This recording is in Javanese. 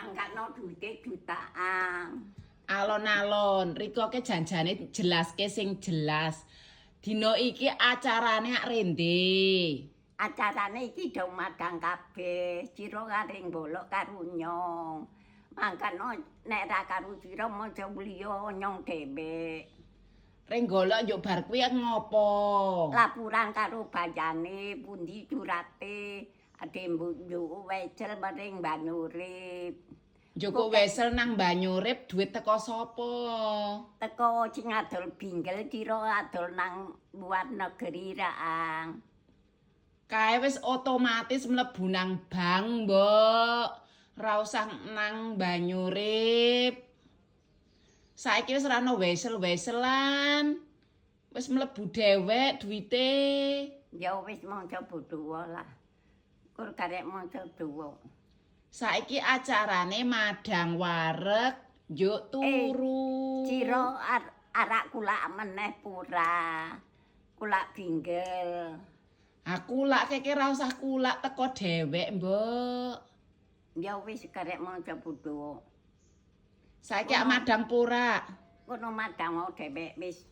Mangkano duite jutaan. Alon-alon, Riko ke janjane jelaske sing jelas. Dina iki acarane ak rende. Acarane iki do madang kabeh, sira karing bolok karo nyong. Mangkano nek ra karo sira maca liya nyong dhewe. Renggolok njuk bar kuwi ngopo? Laporan karo bayane pundi curate, ade mbok wecel maring Banurip. Njoko wesel nang Banyurip duit teko sapa? Teko sing adol binggel sira adol nang luar negeri raang. Kae wis otomatis mlebu nang bank, Mbok. Ra usah nang Banyurip. Saiki wis ora ono wesel-weselan. Wis mlebu dhewek duwite. Ya wis maca bodho lah. Kur karek maca dawa. Saiki acarane madang wareg, njuk turu. Sira arak kulak meneh pura. Kulak binggel. Aku lak keke ra usah kulak teko dhewek, Mbok. Ya wis karek maca bodho. Saiki ak madang pura. Kono madang mau dhewek wis.